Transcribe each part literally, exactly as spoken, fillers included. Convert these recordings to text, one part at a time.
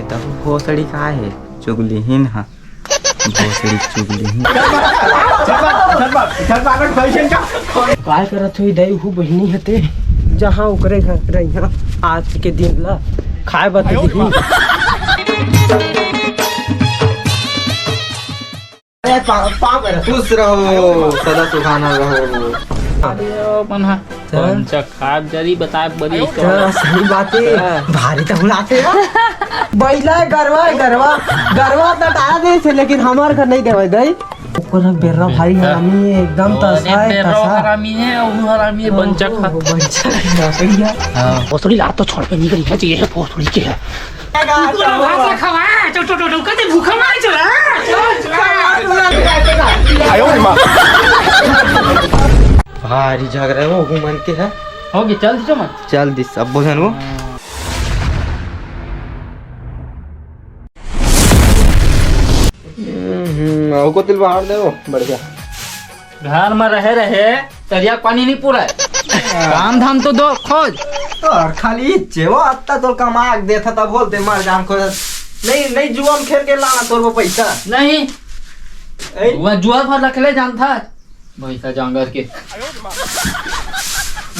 तब भोसड़ी का हे? चुगलीहीन हा। भोसड़ी चुगलीहीन। काय करत होही दाई, हू बहिनी हते, जहाँ ओकरे घर रहिहा, आज के दिन ला खाए बर तो दिही। अरे, पा-, पाँव पर खुश रहो, सदा सुहाना रहो। अरे, ओ मन हा, त? पंचक खाब जरी बताए बरी तो। त सही बात हे, त? भारी त हुलाते हो। बैला हे, गरवा हे, गरवा, गरवा त टारा देथे, लेकिन हमर घर नहीं देवे दाई। ओकर बेर्रा भारी हरामी हे, एकदम अरे, तसा हे, बेर्रा तसा। हरामी हे, ओनू हरामी हे, ओ, पंचक ओ, खा। ओ, पंचक खा, सही हे। हाँ। भोसड़ी लात तो छोड़ पे निकल गया, ये भोसड़ी के है। तू तोला भात ला खवा, चल, चल, चल, चल, कते भूखा मार चल, हाँ? चल, चल। भारी झगड़ा हे वो, वो मन के हे। हो गया, चल दिस मन। चल दिस, अब बोझन वो। हम्म, अउ कोती ले बाहर दे वो, बढ़िया। घर में रहे रहे तरिया पानी नहीं पूरा। काम धाम तो दो, खोज। तो और खाली इच्छे वो हत्ता तो कमा के देथा, तब बोलते मर जान खोज। नहीं, नहीं, जुआ में खेल के लाना तोर वो पैसा। नहीं। ए? वो जुआ भर रख ले जानथा। भैंसा जांगर के।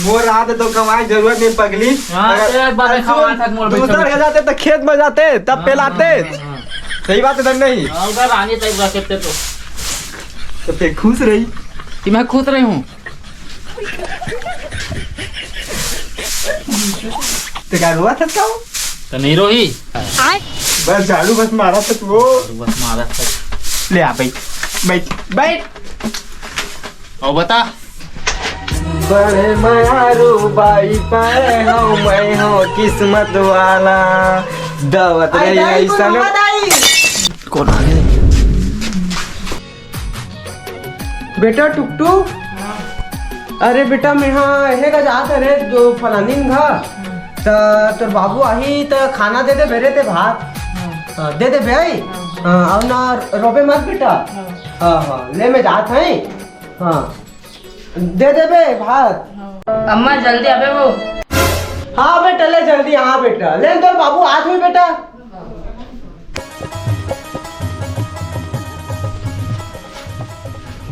मोर रात तो कमाए जरूरत नहीं पगली। हाँ, अगर तो एक बार अगर खवा दूसर तक मोर दूसर भैंसा के जाते तो खेत में जाते, तब हाँ, पेलाते। हाँ, हाँ, हाँ। सही बात हे, नहीं? हाँ, उधर रानी टाइप रखे थे तो। तो फिर खुश रही। कि मैं खुश रही हूँ। ते का रोवा था क्या वो? तो नहीं रोही। बस झाड़ू बस मारा था तू वो। झाड़ू बस मारा था। ले आ, बैठ, बैठ, बैठ। और बता। बड़े मयारू बाई पाए हो, मैं हो किस्मत वाला। दावत आई रही दाई, ऐसा कौन ना। आवा दाई? कौन आ गया? बेटा टुकटुक, अरे बेटा, मैं हाँ, एहे का जात हरे, जो फलानी में घा, त तोर बाबू आही, त खाना दे दे बेरे ते भात। हाँ, दे दे भाई। हाँ, अउ ना रोबे मत बेटा। हाँ, हाँ, ले मैं जात हई। हाँ, दे दे बे भात। अम्मा, जल्दी आबे वो। हाँ बेटा, ले जल्दी, हाँ बेटा, ले तोर बाबू आत हुई बेटा।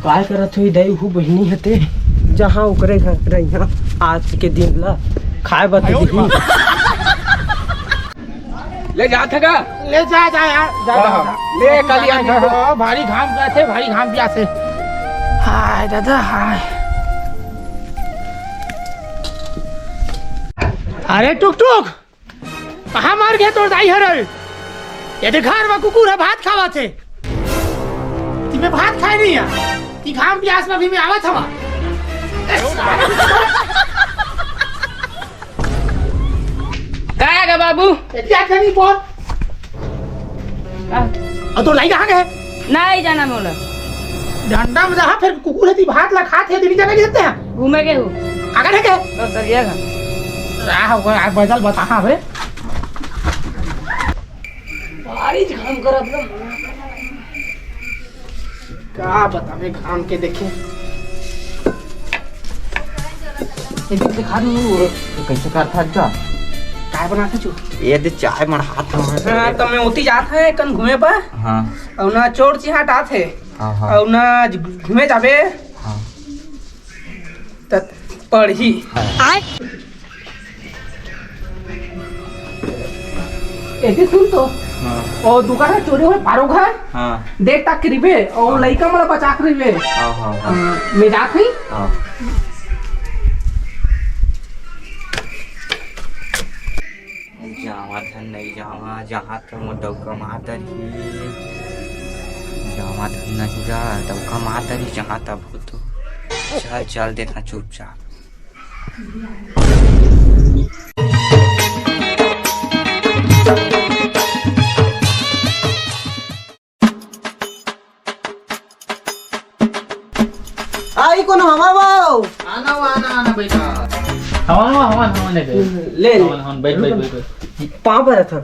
काय करत होही दाई, हू बहिनी हते, जहाँ ओकरे घर रहिहा, आज के दिन ला खाए बर तो दिही। ले जात हे का? ले जा, जा यार, जा, जा, हाँ, जा। ले, कल यार। हाँ, भारी घाम पियास हे, भारी घाम पियास हे। हाय दादा, हाय। अरे टुक टुक, कहाँ मर गे तोर दाई हरे? ये दे घर में कुकुर हे, भात खावत हे। तिमे भात खाए नहीं हे। ती घाम पियास में भी मैं आवत हवा। का हे गा बाबू? एतिया कनी बोल। का? अउ तोर दाई कहाँ गे? नहीं जाना मोला। डंडा में जहाँ फिर कुकुर हे, ती भात ला खात हे, ती नहीं जाना कि सकते हैं? घूमे गे हूँ। अगर हे के? तो सरिया का। आ, वो यार बदल बता, हाँ बे। भारी काम करत ना। का बतावे घाम के देखे। एक दिन दिखा दूँ वो। तो कैसे करथा जा? काय बनाथे चू? ये दे चाय मढ़ात हूँ। हाँ, तो मैं ओती जात हे कन घूमे बर। हाँ। अउ ना चोर चिहाट आत हे। हाँ, हाँ। अउ ना घूमे जाबे। हाँ। त पढ़ी। हाँ। एदे सुन तो। हाँ। ओ दुकान हे चोरी होय पारो घर। हाँ। देख तक रिबे, ओ हाँ। लइका मोला बचा के रिबे। हाँ, हाँ, हाँ। हाँ, मैं जात हई। हाँ। जावा धन नहीं जावा, जहाँ तो मोर डौका मार डरही। जावा धन नहीं जा, डौका मार डरही, जहाँ तब हो तो। चल, चल देना चुपचाप। आई कोनो हवा बाऊ। आना, आना, आना बेटा। हवन, हवन, हवन, हवन, ले, ले। हवन, हवन, बैठ, बैठ, बैठ, बैठ। पाँव परत हन।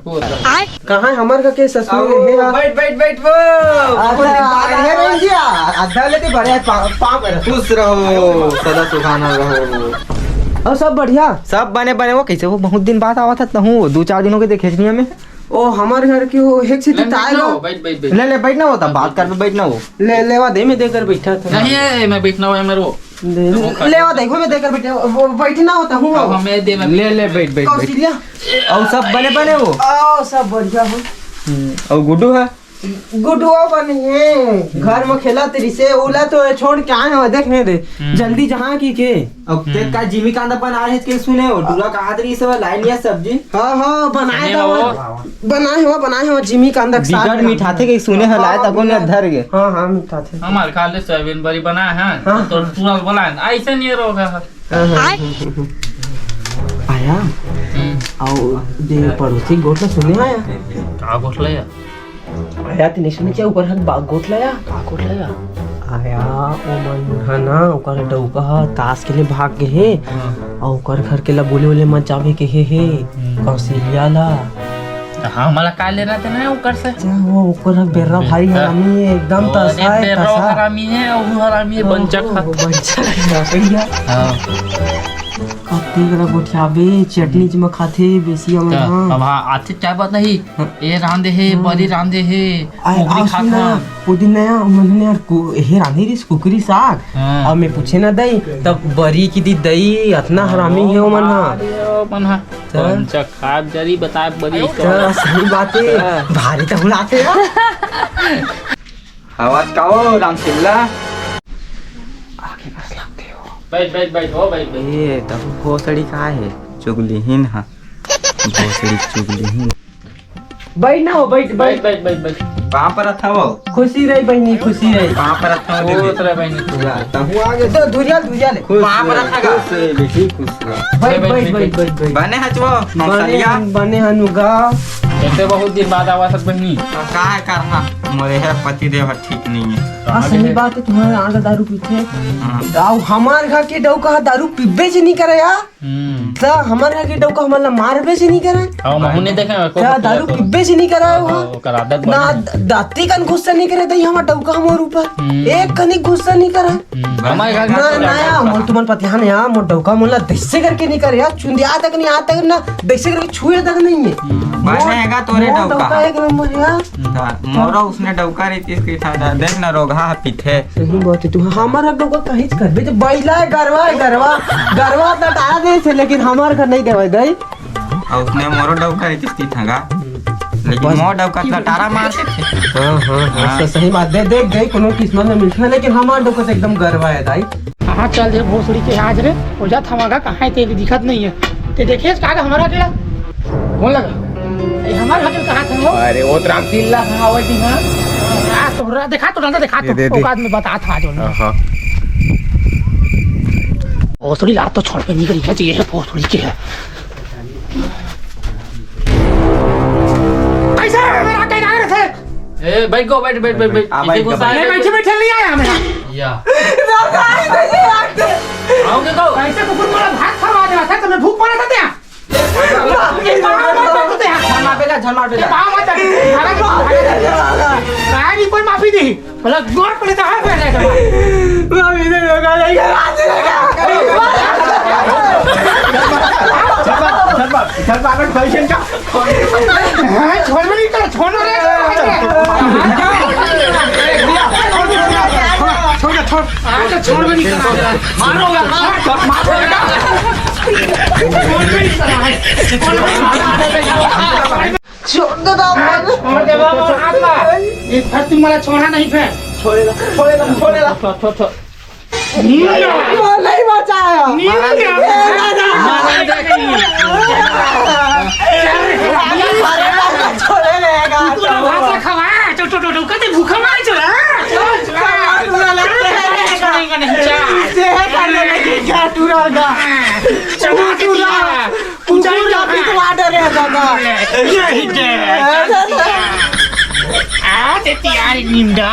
कहाँ हे हमर का के ससुर हे हा? बैठ, बैठ, बैठ वो। आधा, आधा, आधा लेते बड़े पाँव, पाँव परत। खुश रहो, सदा सुहाना रहो। अउ सब बढ़िया? सब बने, बने। वो कैसे, वो बहुत दिन बाद आवत हस, तहूँ दू चार दिन हो गे देखे नहीं हमें। ओ, हमर घर के ओ, एक सीटी ले, ताय बैठ लो, लो। बैठ, बैठ, बैठ। ले, ले, बैठ ना हो, तब बात कर, बैठ ना हो। ले, लेवा दे, मैं देकर बैठा था। नहीं, ए, मैं बैठना हुआ है, मेरे को। ले, तो वो खा लेवा दे, मैं देकर बैठा, वो बैठना होता हूँ। अब हमें दे, मैं ले, ले, बैठ, बैठ, बैठ। कौशल्या। और सब बने, बने हो? आओ, सब बढ़िया हो। हम्म, और गुड्डू है? गुडुआ बनी है, घर में खेलत रहिसे, ओला तो छोड़ के आए हो, देख नहीं दे। हम्म। जल्दी जहाँ की के। अब ते हम्म। का जिमी कांदा बना रहे के सुने हो, डूरा कहाँ रही सब लाइन या सब्जी? हाँ, हाँ, बनाए नहीं था वो। वो। बनाए हो, बनाए हो, जिमी कांदा के साग बिगड़ बनाए। मिठाथे के सुने हो, लाए हाँ, तको ने बिगड़। धर गए। हाँ, हाँ, मिठाथे। हमार खा ले सोयाबीन बड़ी बनाए हैं, हाँ, तो हाँ। तुरंत बोला है, ऐसे नहीं रोगा है। हाँ, हाँ। आय। आया? हम्म। आओ, दे पड़ोसी गोठ ला सुने आया? का गोठ ला या? आया, तने सुने क्या ऊपर हक बा-, गोठ ला या? का गोठ ला या? आया, ओ मन ह ना, ओकर डउका ह ताश खेले भाग गे हे, हाँ। अउ ओकर घर के ला बोले, बोले मत जावे के हे, हे, हम्म। कौशल्या ला। त हमला का लेना देना है ओकर से? अच्छा, वो ओकर हक बेर्रा भारी बेर्रा। हरामी है, एकदम वो तसा अरे है, बेर्रा तसा। हरामी है, अउ वो हरामी है, ओ, बंचक ओ, ह। वो बंचक है, भैया। हाँ। कत्ती करा गोठियाबे, चटनी हम्म। जमा खाथे, बेसी हमन त हाँ। अब हाँ, आथे चाय बात नहीं। हाँ। ए रांधे हे, हाँ। बरी रांधे हे, आय, मोगरी आ, खात सुन ना, हन। ओ दिन नया, उमन यार, कु-, हे रांधे रिस कुकरी साग। हाँ। अब मैं पूछे ना दई, तब बरी की दी दई, अतना हरामी हे ओमन हा। अरे, ओमन हा। त? पंचा खाब जरी बताए बरी तो। त सही बात हे, हाँ। भारी त उड़ाते हो। आवाज का हो, रामसिल्ला? आगे बस लगते हो। बैठ, बैठ, बैठ, हो, बैठ, बैठ। ए, तब भोसड़ी का हे? चुगलीहीन हा। भोसड़ी चुगलीहीन। बैठ ना हो, बैठ, बैठ, बैठ। बैठ, बैठ, बैठ। कहाँ पर था वो? खुशी रही बहिनी, खुशी रही। कहाँ पर था वो, खुश दीदी? रहे बहिनी, खुश रहे। तहु आगे तो धुरिया, धुरिया ले। खुश कहाँ पर रहे, था का? खुश रहे, बेटी, खुश रहे। बैठ, बैठ, बैठ, बैठ, बैठ, बैठ। बैठ। बने हच वो, बने नौसलिया? हन, बने हन उगा। ऐसे बहुत दिन बाद आवा सब बहिनी। तो का है करना? मोरे है पति देव ठीक नहीं है। हाँ, सही बात है, तुम्हारे आगे दारू पीते हैं। हाँ। गाँव हमार घर के डौका दारू पीबे से नहीं करे यार। हम्म। त हमर घर के डउका हमन ला मारबे से नहीं करे। हाँ, महू नहीं देखे, को त दारू पीबे से नहीं करे हो। ओकर आदत ना बने। द-, दाती कन गुस्सा नहीं करे दई हमर डउका हमर ऊपर। हम्म। एक कनी गुस्सा नहीं करे। हम्म। हमारे घर ना, ना, यार, मोर तुमन पतिहान यार, मोर डउका मोला दैसे करके नहीं करे यार, चुंदिया तक नहीं, आ तक ना, दैसे करके छुए तक नहीं है। हम्म। मोर, बने हैगा तोरे मोर डउका। डउका एक नंबर यार। हाँ, मोरो उसने डउका रहितिस कि था, देख ना, रोगहा ह पीथे। सही बात है, तू हमारा डउका कहीं से करबे, तो बैला है, गरवा है, गरवा, गरवा तो टारा दे से, लेकिन हमार घर नहीं देवे दई। और उसने मोरो डउका रहितिस कि था गा, लेकिन बस। मोर डउका तो टारा मार देथे। हाँ, हाँ, हाँ, हाँ। स-, सही बात दे, देख गई, कोनो किस्मत में मिलता है, लेकिन हमार डउका तो एकदम गरवा है दाई। कहाँ चल दे भोसड़ी के आज रे, हो जात हमारा कहाँ है, तेरी दिखत नहीं है। ते देखे का हमारा अकेला? कौन लगा? ए, हमार हटिल कहाँ था वो? अरे, वो तो रामशीला था, वो जी, हाँ। आ, तोहरा देखा, तो डंडा देखा, दे, तो दे, दे। औकात में बता था, जो हाँ, हाँ। भोसड़ी लात तो छोड़ पे निकल गया, ये है भोसड़ी के है। कैसे है मेरा कहना है रे? ए, बैठ गो, बैठ, बैठ, बैठ, बैठ। आ, इसे बैठ गो, गुस्सा बैठ। है, ये बैठे, बैठे नहीं आया मेरा। या। आओगे तो? ऐसे कुकुर को भात खवा देना था, तुमने भूख मारा था क्या? झन मार बेटा, झन मार बेटा। पाँव मत चढ़। भागा, भागा। काय नहीं कोई माफी नहीं। मतलब जोर पड़े तो हाथ में लेकर। माफी दे दो, गाली का हाथ में लेकर। झन मार, झन मार, झन मार, भाई का। हाँ, छोड़ नहीं तो, छोड़ रे। छोड़, छोड़। आज तो छोड़ भी नहीं सकता। मारो, मार, मार, मार। छोड़ भी नहीं सकता। छोड़ दे बाबा। छोड़ दे बाबा, आता। ये फिर तुम्हारा छोड़ा नहीं फिर। छोड़ेगा, छोड़ेगा, छोड़ेगा। छोड़, छोड़, छोड़। नहीं। वो नहीं बचाया। नहीं। मारा नहीं। छोड़ेगा। तू तो भाषा खवा, चल, चल, चल, चल, कते भूखा मार चल, हाँ? चल, चल। छोड़ेगा नहीं, चल। सेहत आने लगी, क्या टूरा का? चल, चल, चल। कुकुर का पिटवा डरे दादा। यही दे। आ, ते तियारी निंदा।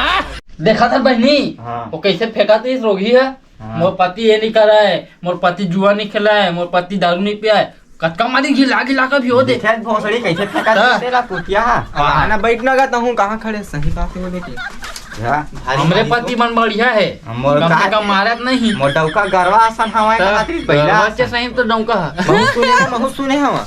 देखा था बहनी, हाँ। वो कैसे फेंका थी इस रोगी है? हाँ। मोर पति ये नहीं करे, मोर पति जुआ नहीं खेलाए, मोर पति दारू नहीं पियाए। कतका मारी घिला घिला के भी हो दे। देखे भोसड़ी कैसे फेंका हाँ। देते ला कुतिया। हाँ। आना बैठ ना गा, तहूँ कहाँ खड़े, सही बात है वो लेके। हाँ। हमरे पति मन बढ़िया है। मोर कम से का-, कम मारत नहीं। मोर डौका गरवा असन हवाए हाँ। कहत रहिस पहिला गरवा के असन। सही तो डौका है। महू सुने, महू सुने हवा।